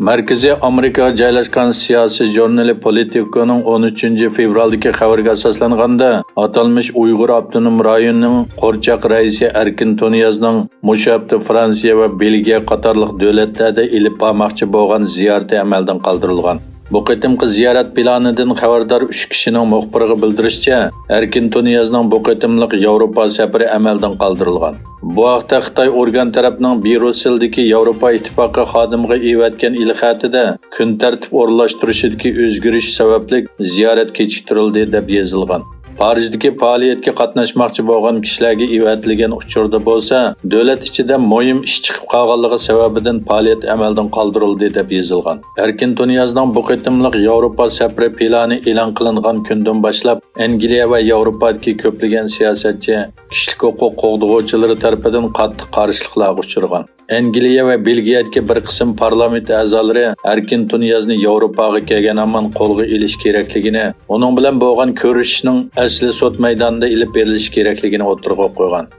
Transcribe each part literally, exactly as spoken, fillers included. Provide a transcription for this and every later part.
مەركىزىي ئامېرىكىغا جايلاشقان سىياسىي ژۇرنىلى پولىتىكونىڭ ئون ئۈچىنچى فېۋرالدىكى خەۋىرىگە ئاساسلانغاندا، ئاتالمىش ئۇيغۇر ئاپتونوم رايونىنىڭ قورچاق رەئىسى ئەركىن تۇنىيازنىڭ مۇشۇ ھەپتە فرانسىيە ۋە بېلگىيە قاتارلىق دۆلەتلەردە ئېلىپ بارماقچى بولغان زىيارىتى ئەمەلدىن قالدۇرۇلغان. بۇ قېتىمقى زىيارەت پىلانىدىن خەۋەردار ئۈچ كىشىنىڭ مۇخبىرغا بىلدۈرۈشىچە، ئەركىن تۇنىيازنىڭ بۇ قېتىملىق ياۋروپا سەپىرى ئەمەلدىن قالدۇرۇلغان. بۇ ھەقتە خىتاي ئورگان تەرەپنىڭ بريۇسسېلدىكى ياۋروپا ئىتتىپاقى خادىمىغا ئېۋەتكەن ئېلخەتىدە، كۈن تەرتىپ ئورۇنلاشتۇرۇشىدىكى ئۆزگىرىش سەۋەبلىك زىيارەت كېچىكتۈرۈلدى، دەپ يېزىلغان. پارىژدىكى پائالىيەتكە قاتناشماقچى بولغان كىشىلەرگە ئېۋەتىلگەن ئۇچۇردا بولسا، دۆلەت ئىچىدە مۇھىم ئىش چىقىپ قالغانلىقى سەۋەبىدىن پائالىيەت ئەمەلدىن قالدۇرۇلدى، دەپ يېزىلغان. ئەركىن تۇنىيازنىڭ بۇ قېتىملىق ياۋروپا سەپىرى پىلانى ئېلان قىلىنغان كۈندىن باشلاپ، ئەنگلىيە ۋە ياۋروپادىكى كۆپلىگەن سىياسەتچى، كىشىلىك ھوقۇق قوغدىغۇچىلىرى تەرىپىدىن قاتتىق قارشىلىقلارغا ئۇچرىغان. ئەنگلىيە ۋە بېلگىيەدىكى بىر قىسىم پارلامېنت ئەزالىرى ئەركىن تۇنىيازنى ياۋروپاغا كەلگەن ھامان قولغا ئېلىش كېرەكلىكىنى، ئۇنىڭ بىلەن بولغان كۆرۈشۈشنىڭ ئەسلى سوت مەيدانىدا ئېلىپ بېرىلىشى كېرەكلىكىنى ئوتتۇرىغا قويغان.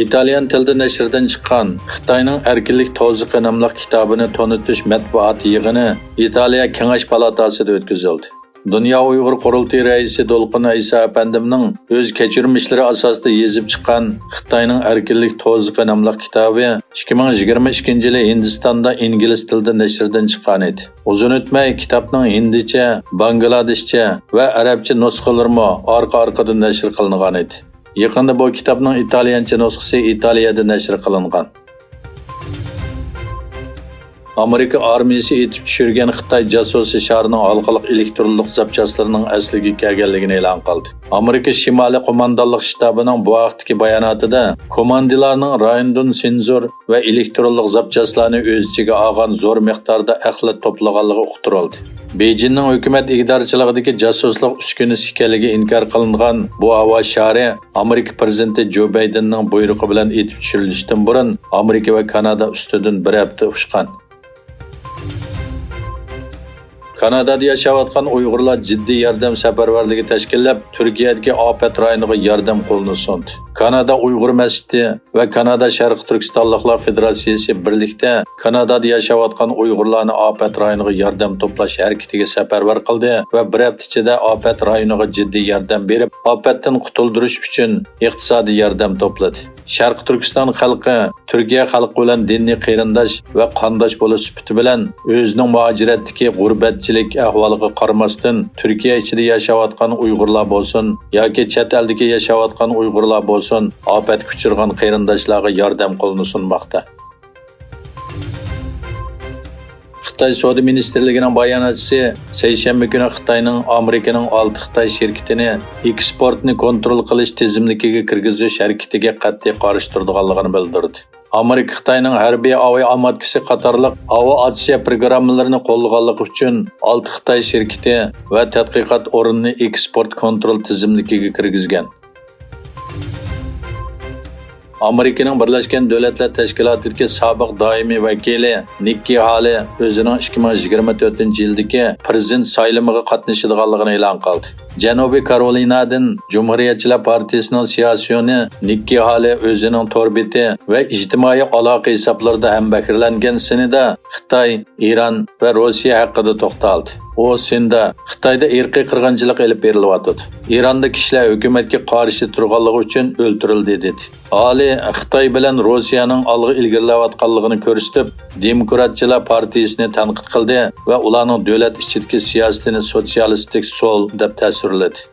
ئىتالىيان تىلدا نەشردىن چىققان خىتاينىڭ ئەركىنلىك توزىقى ناملىق كىتابىنى تونۇتۇش مەتبۇئات يىغىنى ئىتالىيە كېڭەش پالاتاسىدا ئۆتكۈزۈلدى. دۇنيا ئۇيغۇر قۇرۇلتىيى رەئىسى دولقۇن ئەيسا ئەپەندىمنىڭ ئۆز كەچۈرمىشلىرى ئاساسىدا يېزىپ چىققان خىتاينىڭ ئەركىنلىك توزىقى ناملىق كىتابى ئىككى مىڭ يىگىرمە ئىككىنچى يىلى ھىندىستاندا ئىنگلىز تىلىدا نەشردىن چىققان ئىدى. ئۇزۇن ئۆتمەي كىتابنىڭ ھىندىچە، باڭگلادېشچە ۋە ئەرەبچە نۇسخىلىرىمۇ ئارقا-ئارقىدىن نەشر قىلىنغانىدى. يېقىندا بۇ كىتابنىڭ ئىتالىيانچە نۇسخىسى ئىتالىيەدە نەشر قىلىنغان. ئامېرىكا ئارمىيىسى ئېتىپ چۈشۈرگەن خىتاي جاسۇسى شارنىڭ ھالقىلىق ئېلېكترونلۇق زاپچاسلىرىنىڭ ئەسلىگە كەلگەنلىكىنى ئېلان قىلدى. ئامېرىكا شىمالىي قوماندانلىق شتابىنىڭ بۇ ھەقتىكى باياناتىدا، كوماندىرلارنىڭ رايوندىن سېنزور ۋە ئېلېكترونلۇق زاپچاسلارنى ئۆز ئىچىگە ئالغان زور مىقداردا ئەخلەت توپلىغانلىقى ئۇقتۇرۇلدى. بېيجىننىڭ ھۆكۈمەت ئىگىدارچىلىقىدىكى جاسۇسلۇق ئۈسكۈنىسى ئىكەنلىكى ئىنكار قىلىنغان بۇ ھاۋا شارى ئامېرىكا پىرېزىدېنتى جو بايدېننىڭ بۇيرۇقى بىلەن ئېتىپ چۈشۈرۈلۈشتىن بۇرۇن ئامېرىكا ۋە كانادا ئۈستىدىن بىر ھەپتە ئۇچقان. كانادادا ياشاۋاتقان ئۇيغۇرلار جىددىي ياردەم سەپەرۋەرلىكى تەشكىللەپ، تۈركىيەدىكى ئاپەت رايونىغا ياردەم قولىنى سۇندى. كانادا ئۇيغۇر مەسچىتى ۋە كانادا شەرقىي تۈركىستانلىقلار فېدېراتسىيىسى بىرلىكتە كانادادا ياشاۋاتقان ئۇيغۇرلارنى ئاپەت رايونىغا ياردەم توپلاش ھەرىكىتىگە سەپەرۋەر قىلدى ۋە بىر ھەپتە ئىچىدە ئاپەت رايونىغا جىددىي ياردەم بېرىپ، ئاپەتتىن قۇتۇلدۇرۇش ئۈچۈن ئىقتىسادىي ياردەم توپلىدى. شەرقىي تۈركىستان خەلقى تۈركىيە خەلقى بىلەن دىنىي قېرىنداش ۋە قانداش بولۇش سۈپىتى بىلەن، ئۆزىنىڭ مۇھاجىرەتتىكى غۇربەتچىلىك ئەھۋالىغا قارىماستىن، تۈركىيە ئىچىدە ياشاۋاتقان ئۇيغۇرلار بولسۇن ياكى چەت ئەلدىكى ياشاۋاتقان ئۇيغۇرلار بولسۇن، ئاپەتكە ئۇچرىغان قېرىنداشلارغا ياردەم قولىنى سۇنماقتا. خىتاي سودا مىنىستىرلىكىنىڭ باياناتچىسى سەيشەنبە كۈنى خىتاينىڭ ئامېرىكىنىڭ ئالتە خىتاي شىركىتىنى ئېكسپورتنى كونترول قىلىش تىزىملىكىگە كىرگۈزۈش ھەرىكىتىگە قەتئىي قارشى تۇرىدىغانلىقىنى بىلدۈردى. ئامېرىكا خىتاينىڭ ھەربىي ئاۋىئاماتكىسى قاتارلىق ئاۋىئاتسىيە پروگراممىلىرىنى قوللىغانلىقى ئۈچۈن ئالتە خىتاي شىركىتى ۋە تەتقىقات ئورنىنى ئېكسپورت كونترول تىزىملىكىگە كىرگۈزگەن. ئامېرىكىنىڭ بىرلەشكەن دۆلەتلەر تەشكىلاتىدىكى سابىق دائىمىي ۋەكىلى نىككى ھالى ئۆزىنىڭ ئىككى مىڭ يىگىرمە تۆتىنچى يىلدىكى پىرېزىدېنت سايلىمىغا قاتنىشىدىغانلىقىنى ئېلان قىلدى. جەنۇبىي كارولىنادىن جۇمھۇرىيەتچىلەر پارتىيىسىنىڭ سىياسىيونى نىككى ھالى ئۆزىنىڭ تور بېتى ۋە ئىجتىمائىي ئالاقە ھېسابلىرىدا ھەمبەھىرلەنگەن سىنىدا خىتاي، ئىران ۋە روسىيە ھەققىدە توختالدى. ئۇ سىندا خىتايدا ئىرقىي قىرغىنچىلىق ئېلىپ بېرىلىۋاتىدۇ. ئىراندا كىشىلەر ھۆكۈمەتكە قارشى تۇرغانلىقى ئۈچۈن ئۆلتۈرۈلدى، دېدى. ئالى خىتاي بىلەن روسىيەنىڭ ئالغا ئىلگىرىلەۋاتقانلىقىنى كۆرسىتىپ، دېموكراتچىلار پارتىيىسىنى تەنقىد قىلدى ۋە ئۇلارنىڭ دۆلەت ئىچىدىكى سىياسىتىنى سوتسىيالىستىك سول دەپ تەسۋىرلىدى.